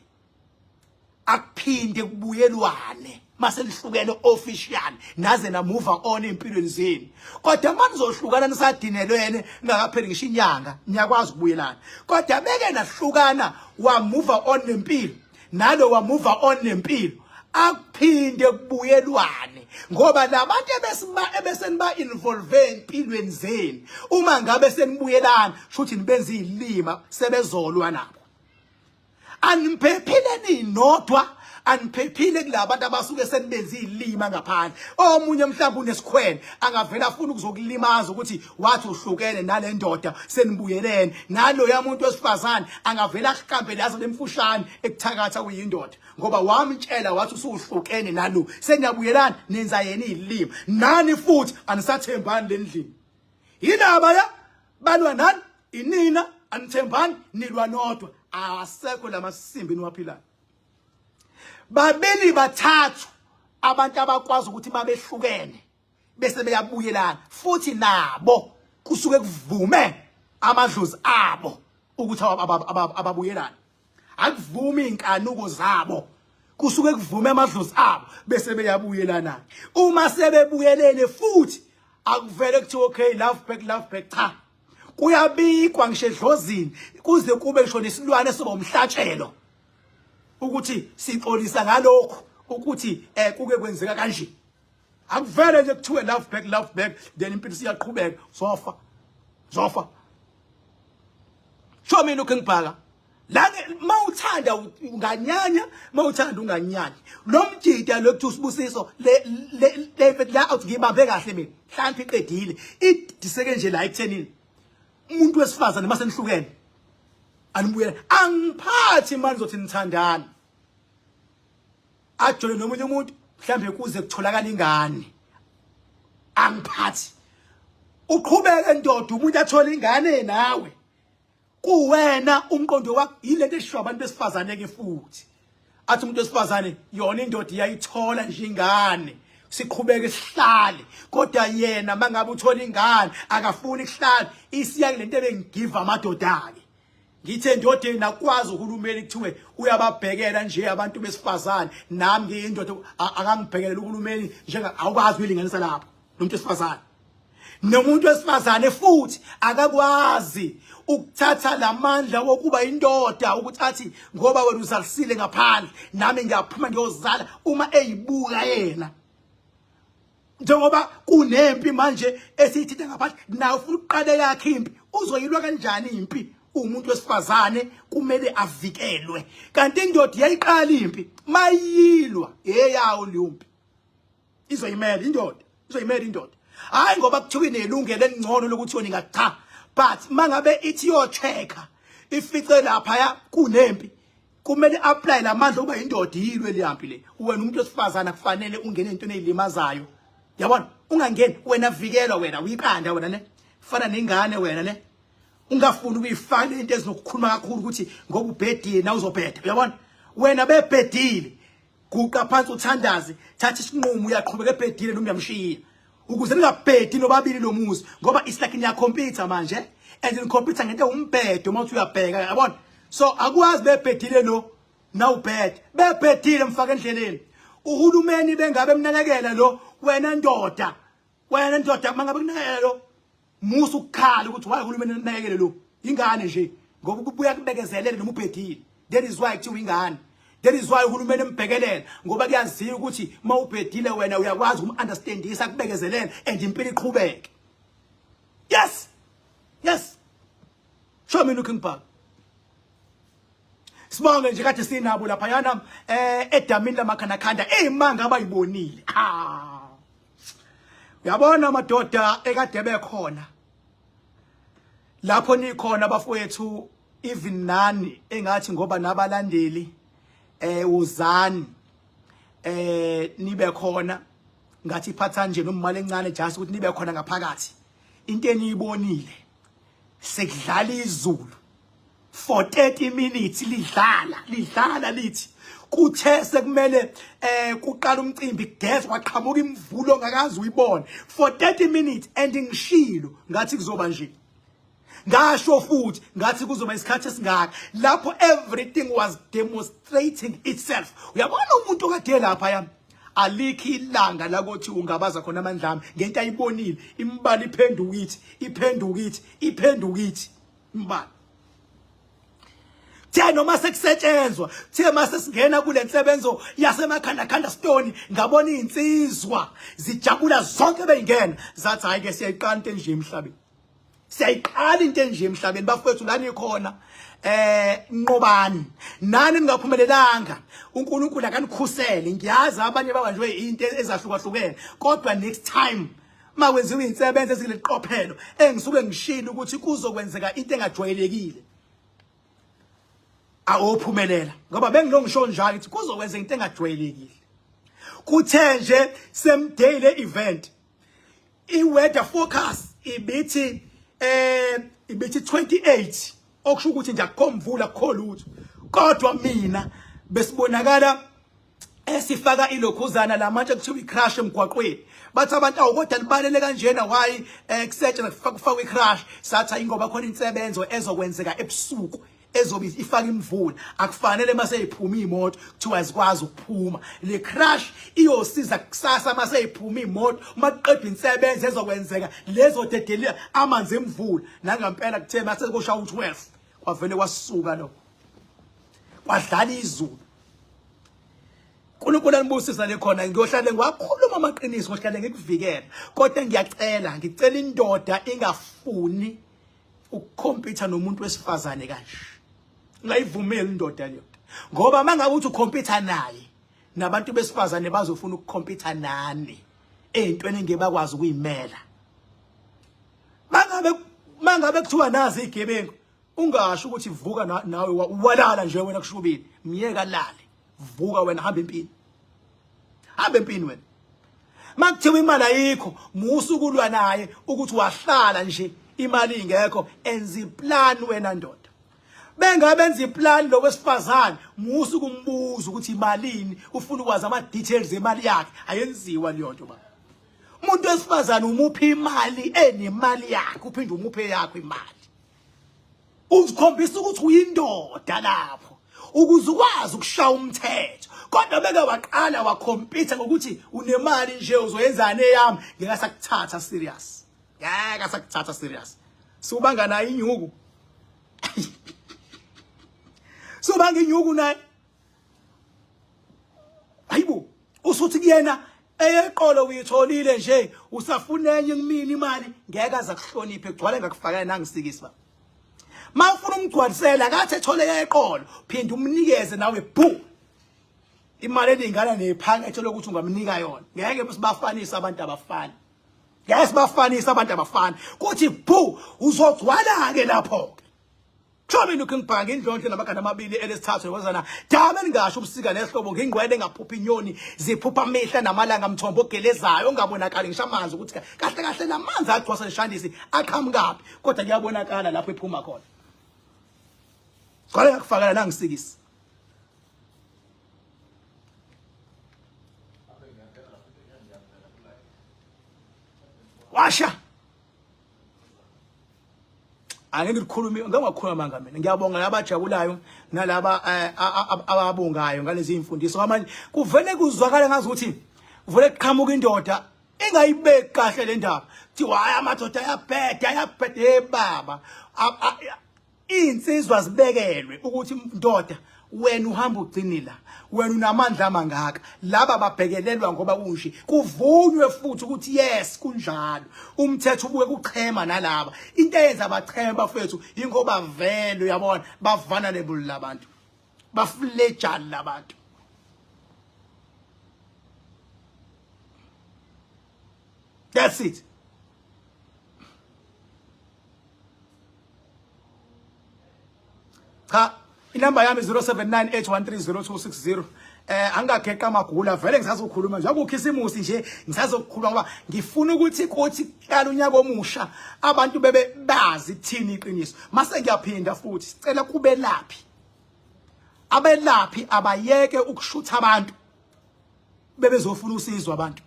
S1: Akuphinde kubuyelwane mase nihlukene official naze na move on empilweni zenu. Kodwa manje nizohlukana nisadinelwene ngakapheli ngisho inyanga, niyakwazi ukubuyelana. Kodwa beke nahlukana wa move on nempilo, nalo wa move on nempilo, akuphinde kubuyelwane ngoba labantu ebesiba ebeseniba involve empilweni zenu, uma ngabe senibuyelana shuthi nibenza izilima, sebezolwa nabo. Aniphephile ninodwa, aniphephile kulabantu abasuke senibenza izilima ngaphandle. Omunye mhlawumbe unesikhwele, angavela afuna ukuzokulimaza ukuthi wathi uhlukene nale ndoda senibuyelene naloya muntu wesifazane, angavela akuqambe lazo lemfushane ekuthakatha kuyindoda ngoba wamtshela wathi usuhlukene nalo, seniyabuyelana, nenza yena izilima. Nani futhi anisathembani lendlini, yilaba ya balwa nani, inina anithembani, nilwa nodwa, asekho lamasimbi niwaphilayo. Babili bathathu abantu abakwazi ukuthi mabehlukene bese beyabuyelana futhi, nabo kusuke kuvume amadlozi abo ukuthi ababuyelane, akuvumi inkanuko zabo, kusuke kuvume amadlozi abo bese beyabuyelana. Uma sebebuyelene futhi akuvele kuthiwa okay, love back, love back, cha, kuyabikwa ngisho edlozini, kuze kube ngisho nesilwane soba umhlatshelo ukuthi sixolisa ngalokhu ukuthi kuke kwenzeka kanje. Akuvele nje kuthiwe love back, love back, then impilo siyaqhubeka. Zofa, zofa. Sho mina uKing Bhaka la, mawuthanda unganyanya, mawuthanda unganyanya. Lo mjida lo kuthi uSibusiso le le le la out, ngibambe kahle mina, mhlawumbe iqedile idiseke nje la ekuthenini umuntu wesifazane mase nihlukene anibuyela. Angiphathi manje uzothi nithandana ajole nomunye umuntu, mhlambe kuze kutholakala ingane, angiphathi. Uqhubeke ndoda, umuntu athole ingane nawe, kuwena umqondo wakho yilento eshiwo abantu besifazane ke futhi. Athi umuntu wesifazane yona indoda iyayithola nje ingane, siqhubeke sihlale, kodwa yena mangabe uthola ingane akafuni kuhlala. Isiya kulento ebengigiva amadoda ke, ngithe endodeni akwazi uhulumeni kuthiwe uyababhekela nje abantu besifazane, nami ngiyindoda akangibhekelela uhulumeni njenga, awukwazi uyilinganisa lapho nomuntu wesifazane. Nomuntu wesifazane futhi akakwazi ukuthatha lamandla wokuba indoda ukuthi athi ngoba wena uzalisile ngaphandle nami ngiyaphuma ngiyozala. Uma eyibuka yena njengoba kunempi manje esiyithinta ngaphandle, nawe ufuna ukuqale yakhe impi, uzoyilwa kanjani impi? Umuntu wesifazane kumele avikelwe, kanti indoda iyayiqala impi, mayilwa eyawo leyo mpi izoyimela indoda, izoyimela indoda. Hayi ngoba kuthiwa inelungelo elingcono lokuthi yona ingacha, but mangabe ithi yo-check-a ifice lapha kunempi, kumele apply lamandla ukuba indoda yilwe leyampi le. Wena umuntu wesifazana kufanele ungene entweni ezilimazayo, yabona, ungangeni wena, vikelwa wena, uyiqanda wena ne fana nengane wena ne, ungafuni ukuyifaka into ezinokukhuluma kakhulu ukuthi ngoba ubhedile na uzobheda, uyabona. Wena bebhedile, guqa phansi uthandaze, thatha isinqumo, uyaqhubeka ebhedile noma uyamshiya, ukuze ningabhedi nobabili lo muzi, ngoba it's like niya-compete manje and ni-compete ngento umbhedo uma uthi uyabheka, yabona. So akwazi bebhedile lo nawubhede, bebhedile mfaka endleleni uhulumeni bengabe emnakekela lo. Wena ndoda, wena ndoda, mangabe kunakekela lo, musa ukukhala ukuthi why uhulumeni enakekele lo, ingane nje, ngoba kubuya kubekezelele noma ubhedile. That is why kuthiwa ingane, that is why uhulumeni embhekelela, ngoba kuyaziwa ukuthi uma ubhedile wena uyakwazi ukum-understandisa, kubekezelele and impilo iqhubeke. Yes, show me looking back. Sibonge nje kade sinabo laphayana edamini lamakhanakhanda, eyimanga abayibonile. Ah, uyabona madoda ekade bekhona lapho nikhona bafowethu, even nani engathi ngoba nabalandeli uzani nibe khona, ngathi iphatha nje noma imali encane just ukuthi nibe khona ngaphakathi. Into eniyibonile sekudlala izulu. for 30 minutes lidlala lidlala lithi kuthe sekumele eh kuqala umcimbi kugezwa kwaqhamuka imvulo ongakazi uyibone for 30 minutes and ngishilo ngathi kuzoba nje ngasho futhi ngathi kuzoba isikhathi esingaka lapho everything was demonstrating itself uyabona umuntu okade lapha yami alikho ilanga lakothi ungabaza khona amandla ami ngento ayibonile imibala iphenduka ithi iphenduka ithi iphenduka ithi imibala Kuthe noma sekusetshenzwa, kuthe mase singena kule nsebenzo yasemakhanda khanda stone, ngabona izinsizwa zijabula zonke beyingena, zathi hayi ke siyayiqala into enje emhlabeni. Siyayiqala into enje emhlabeni bafowethu la nikhona. Eh nqobani nani ningaphumelelanga uNkulunkulu akanikhusele ngiyazi abanye babanjwe into ezahlukahlukene kodwa next time makwenziwa insebenzo ezileqophelo engisuke ngishilo ukuthi kuzokwenzeka into engajwayelekile awophumelela ngoba bengilongisho njalo ukuthi kuzokwenzeka into engajwayelekile kuthe nje same day le event i-weather forecast ibithi eh ibithi 28 okusho ukuthi nje akukho mvula akukho lutho kodwa mina besibonakala esifaka ilokhuzana lamatshe kuthiwa icrash emgwaqweni bathi abantu awu kodwa libalele kanjena why eh, kusetshenzwa kufakwa icrash sathi ingoba khona insebenzo ezokwenzeka ebusuku ezobe ifaka imvula akufanele mase iphuma imoto kuthiwa azikwazi ukuphuma le crash iyosiza kusasa mase iphuma imoto uma kuqedwa insebenzo ezokwenzeka lezo dedelela amanzi emvula nangampela kuthe mase kosha u12 kwavele kwasuka lokho kwadlala izulu uNkulunkulu anibusisa lekhona ngiyohlale ngiwakhuluma amaqiniso ngiyohlale ngikuvikela kodwa ngiyacela ngicela indoda ingafuni ukukhompyutha nomuntu wesifazane kanje ungayivumeli indoda leyo ngoba mangabe uthi ukhompyutha naye nabantu besifazane bazofuna ukukhompyutha nani eyintweni engebakwazi ukuyimela mangabe mangabe kuthiwa nazi igebengu ungasho ukuthi vuka nawe walala nje wena kushubile myeka lale vuka wena hamba empini hamba empini wena makuthiwa imali ayikho musa ukulwa naye ukuthi wahlala nje imali ingekho enza iplan wena ndoda bengabe benza iplan lo wesifazane musa ukumbuza ukuthi imalini ufuna ukwazi ama details emali yakhe ayenziwa leyo nto baba umuntu wesifazane umuphi imali enemali yakhe uphinde umuphe yakho imali uzikhombisa ukuthi uyindoda lapho ukuze ukwazi ukushaya umthetho kodwa beke waqala wakhompyutha ngokuthi unemali nje uzoyenzani eyami ngeke asakuthatha serious ngeke asakuthatha serious subanga naye inyuku subanga inyuku naye hayibo usuthi kuyena eyeqolo uyitholile nje usafuna enye kumina imali ngeke aza kuhloniphe gcwale ngakufakela nangisikisi ba mawufuna umgcwalisela akathi ethole eyeqolo phinda umnikeze nawe bhu imali elingana nephakethe lokuthi ungamnika yona ngeke sibafanise abantu abafani ngeke sibafanise abantu abafani kuthi bhu uzogcwala ke lapho ke Kusho mina uKing Bhaka indlondlo namaganda amabili elesithathu yabazana dame ningasho ubusika nehlobo ngingqwele engaphuphi inyoni ziphupha mihla namalanga mthombo ogelezayo ongabonakali ngisho amanzi ukuthi kahle kahle lamanzi agcwasa leshandisi aqhamukaphi kodwa kuyabonakala lapho ephuma khona Gcwale ngakufakela nangisikisi Washa Angeke ngikhulume ngingakhuluma amanga mina. Ngiyabonga labajabulayo nalaba eh, ababongayo ngalezi imfundiso. Manje kuvele kuzwakala ngazi ukuthi vele kuqhamuka indoda ingayibeki kahle le ndaba. Kuthiwa hayi amadoda ayabheda ayabheda hey baba. Iy'nsizwa zibekelwe ukuthi ndoda wena uhamba ugcini la wena unamandla amangaka laba babhekelelwa ngoba kunje kuvunywe futhi ukuthi yes kunjalo umthetho ubuke kuchema nalaba into eyenza bachema bafethu ingoba vele uyabona bavana lebulu labantu baflejani labantu that's it Cha Inamba yami 0798130260. Angageqa amagula vele ngisazokhuluma nje akukhisimusi nje ngisazokhuluma ngoba ngifuna ukuthi kuthi kuqala unyaka omusha abantu bebe bazi thini iqiniso. Mase ngiyaphinda futhi sicela kubelaphi. Abelaphi abayeke ukushutha abantu bebezofuna usizo abantu.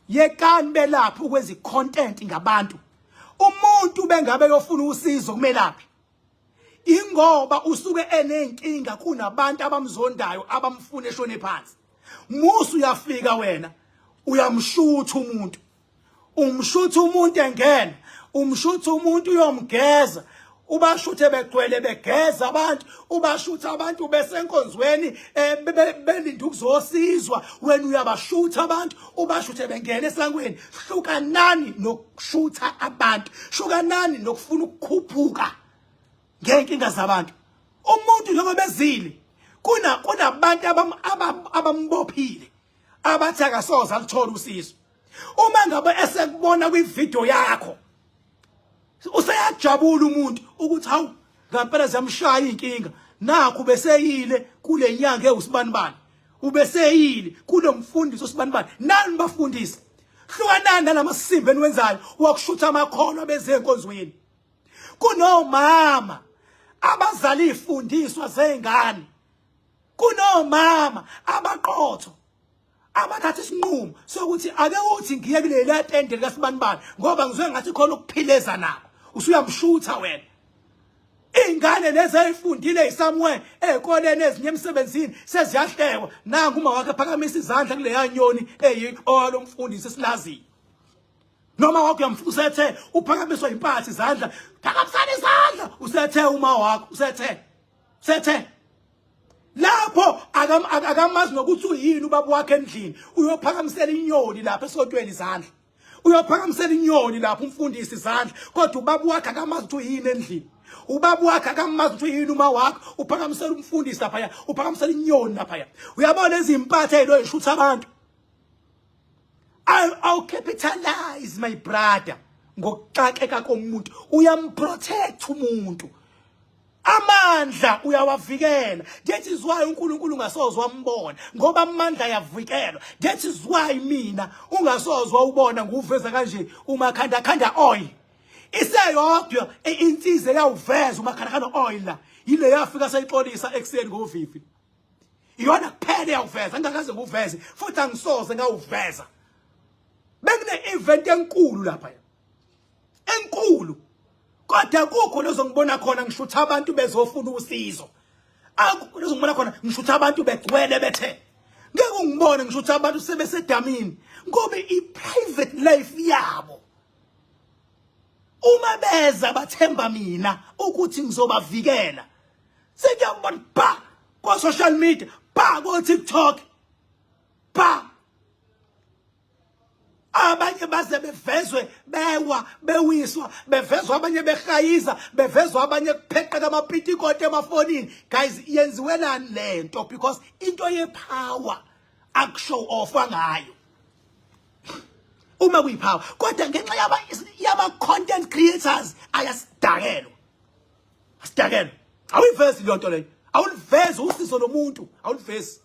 S1: Yekani belaphi ukwenza content ngabantu. Umuntu bengabe yofuna usizo kumelaphi. Ingoba usuke enenkinga kunabantu abamzondayo abamfuna eshone phansi. Musu uyafika wena uyamshutha umuntu. Umshutha umuntu engena, umshutha umuntu uyomgeza. Ubashuthe begcwele begeza abantu, ubashutha abantu besenkonzweni eh, belinde ukuzosizwa, wena uyabashutha abantu, ubashuthe bengena esangweni. Hlukanani nokushutha abantu, hlukanani nokufuna ukukhuphuka ngenkinga zabantu. Umuntu njengoba bezile kuna kunabantu abambophile abathi akasoze aluthola usizo. Uma ngabe esekubona kwivideo yakho useyajabula umuntu ukuthi hawu ngampela ziyamshaya inkinga nakho beseyile kule nyanga ewusibanibani ubeseyile kulo mfundisi osibanibani nani bafundisi hlukanani nalamasimba eniwenzayo wakushutha amakhono abeze enkonzweni kunomama abazali ifundiswa zengane kunomama abaqotho abathatha isinqumo sokuthi ake uthi ngiye kuleli tende likasibanibani ngoba ngizwe ngathi khona ukuphileza nako usuyamshutha wena ingane lezi ezifundile somewhere ezikoleni ezinye emsebenzini seziyahlekwa nangu uma wakhe phakamisa izandla kuleya nyoni eyiqola lomfundisi esilaziyo noma wakho uyamfusethe uphakamiswa impathi izandla phakamisana izandla usethe uma wakho usethe sethe lapho akamazi nokuthi uyini ubaba wakhe endlini uyophakamisela inyoni lapha esontweni izandla uyophakamisela inyoni lapha umfundisi izandla kodwa ubaba wakhe akamazi ukuthi uyini endlini ubaba wakhe akamazi ukuthi uyini uma wakhe uphakamisela umfundisi lapha uphakamisela inyoni lapha uyabona izimpatha ezilo ezishutha abantu. I'll capitalize my brother ngokuxakeka komuntu uyamprotect umuntu amandla uyawavikela. That is why uNkulunkulu ungasoze wambona ngoba amandla ayavikelwa. That is why mina ungasozwa ubona nguveza kanje umakhanda khanda oil iseyodwa insiza eyawuveza umakhanda khanda oil la yile yafika seyixolisa ekuseni ngovivi iyona kuphela eyawuveza ngingakaze nguveze futhi angisoze ngawuveza. Bekune event enkulu lapha enkulu kodwa kukho lozongibona khona ngishutha abantu bezofuna usizo akukho lozongibona khona ngishutha abantu begcwele bethe ngeke ungibone ngishutha abantu sebesedamini ngoba i-private life yabo uma beza bathemba mina ukuthi ngizobavikela sengiyakubona ba kwa social media ba ko TikTok ba abanye baze bevezwe bewa bewiswa bevezwa abanye behayiza bevezwa abanye kupheqeka amapitikoti emafonini. Guys, yenziwelani lento? Because into yepower akushow off ngayo uma kuyipower, kodwa ngenxa yaba content creators ayasidakelwa, asidakelwa. Awuyivezi leyo nto leyo, awulivezi usizo lomuntu, awulivezi.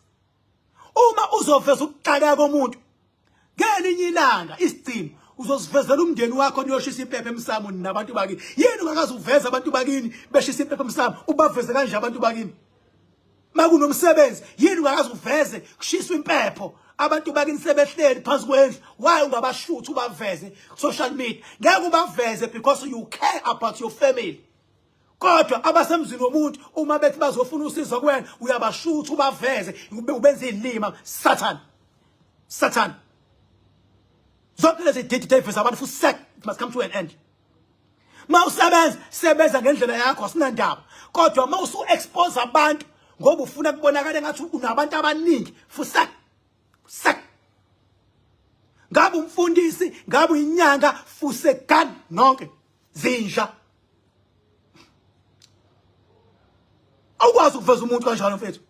S1: Uma uzoveza ukuxakeka komuntu ngelinye ilanga isigcino uzosivezela umndeni wakho niyoshisa impepho emsamo nabantu bakini. Yini ungakaze uveze abantu bakini beshisa impepho emsamo? Ubaveze kanje abantu bakini makunomsebenzi? Yini ungakaze uveze kushiswa impepho abantu bakini sebehleli phansi kwendlu? Why ungabashuthi ubaveze social media? Ngeke ubaveze because you care about your family. Kodwa abasemzini womuntu uma bethi bazofuna usizo kuwena uyabashutha ubaveze ubenze izilima. Satan, Satan, zonke lezi didi Davis abantu futhi sek it must come to an end. Mawusebenza sebenza ngendlela yakho asinandaba, kodwa mawusu expose abantu ngoba ufuna kubonakala ngathi unabantu abaningi futhi sek ngabe umfundisi ngabe uyinyanga fusekani nonke zinja. Awukwazi ukuveza umuntu kanjalo mfethu.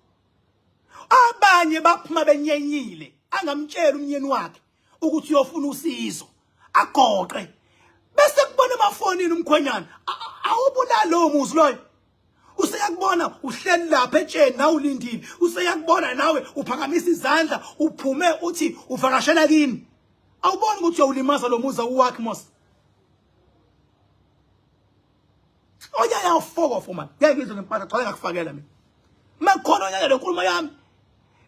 S1: Abanye baphuma benyenyile angamtshela umnyeni wakhe ukuthi uyofuna usizo agoqe bese kubona emafonini umkhwenyana awubulali lowo muzi loyo. Useyakubona uhleli lapha etsheni nawe ulindile. Useyakubona nawe uphakamisa izandla uphume uthi uvakashela kini. Awuboni ukuthi uyawulimaza lo muzi awuwakhi mos. Onyanya ufokofo man. Ngeke ngizwe ngempahla gcwale ngakufakela mina. Makhona onyanya le nkulumo yami.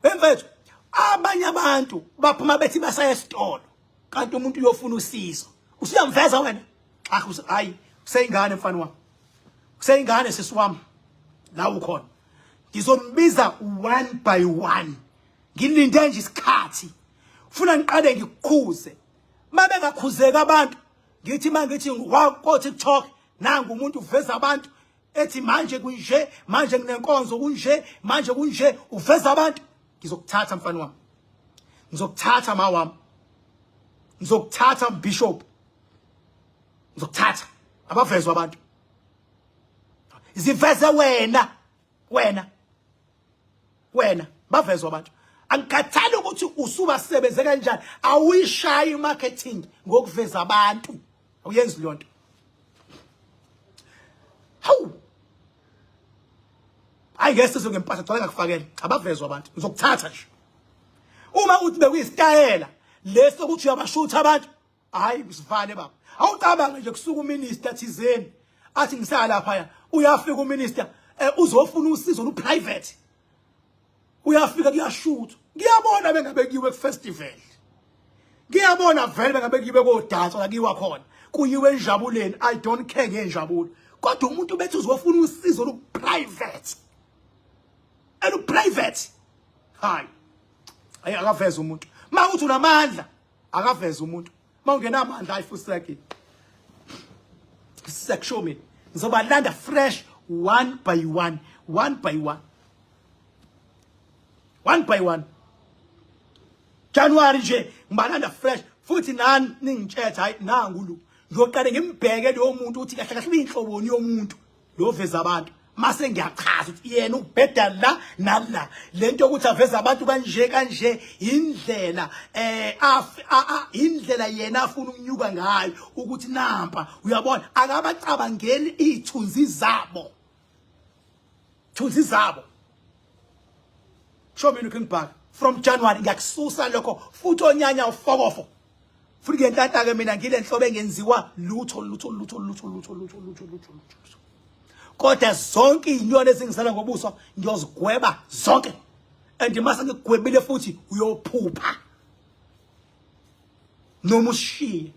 S1: Emfethu abanye abantu baphuma bethi basaya esitolo kanti umuntu uyofuna usizo. Usuyamveza wena. Ah hayi useyingane mfana wami. Useyingane sisi wami. La ukhona. Ngizombiza one by one. Ngilinde nje isikhathi. Funa ngiqale ngikukhuze. Mabengakhuzeka abantu ngithi mangithi ko TikTok nangu umuntu uveza abantu ethi manje kunje manje nginenkonzo kunje manje kunje uveza abantu ngizokuthatha mfana wami ngizokuthatha ma wami ngizokuthatha bishop ngizokuthatha abavezwa abantu ziveze wena wena wena bavezwa abantu angikhathali ukuthi usubasebenze kanjani awuyishayi imarketing ngokuveza abantu awuyenzi leyo nto hawu hayi ngeke sizwe ngempahla gcwala ngakufakela abavezwa abantu ngizokuthatha nje uma uthi bekuyisitayela leso ukuthi uyabashutha abantu hayi sivale baba awucabange nje kusuka uminister thizeni athi ngisaya lapha ya uyafika uminister eh, uzofuna usizo lu private uyafika kuyashuthwa ngiyabona bengabekiwe ku festival ngiyabona vele bengabekiwe kodanso la kiwa khona kuyiwe enjabuleni i don't care ngenjabulo kodwa umuntu bethi uzofuna usizo lu private elu private hayi ayi akaveza umuntu makuthi unamandla akaveze umuntu uma ungenamandla hayi fuseki sekusho mina ngizobalanda fresh one by one one by one one by one January nje ngibalanda fresh futhi nani ningitshetha hayi nangu lo ngiyoqale ngimbheke lowo muntu uthi kahle kahle uyinhloboni yomuntu lo veza abantu mase ngiyachaza ukuthi yena ubheda la nala lento yokuthi aveza abantu kanje kanje indlela eh indlela yena afuna ukunyuka ngayo ukuthi nampa uyabona akabacabangeli izithunzi zabo thunzi zabo show me looking back from January ngiyakususa lokho futhi onyanya ufokofo futhi ngenhlanhla ke mina ngile nhlobo engenziwa lutho lutho lutho lutho lutho lutho lutho lutho lutho kodwa zonke izinyoni ezingisala ngobuso ngiyozigweba zonke and mase ngigwebile futhi uyophupha noma ushiye.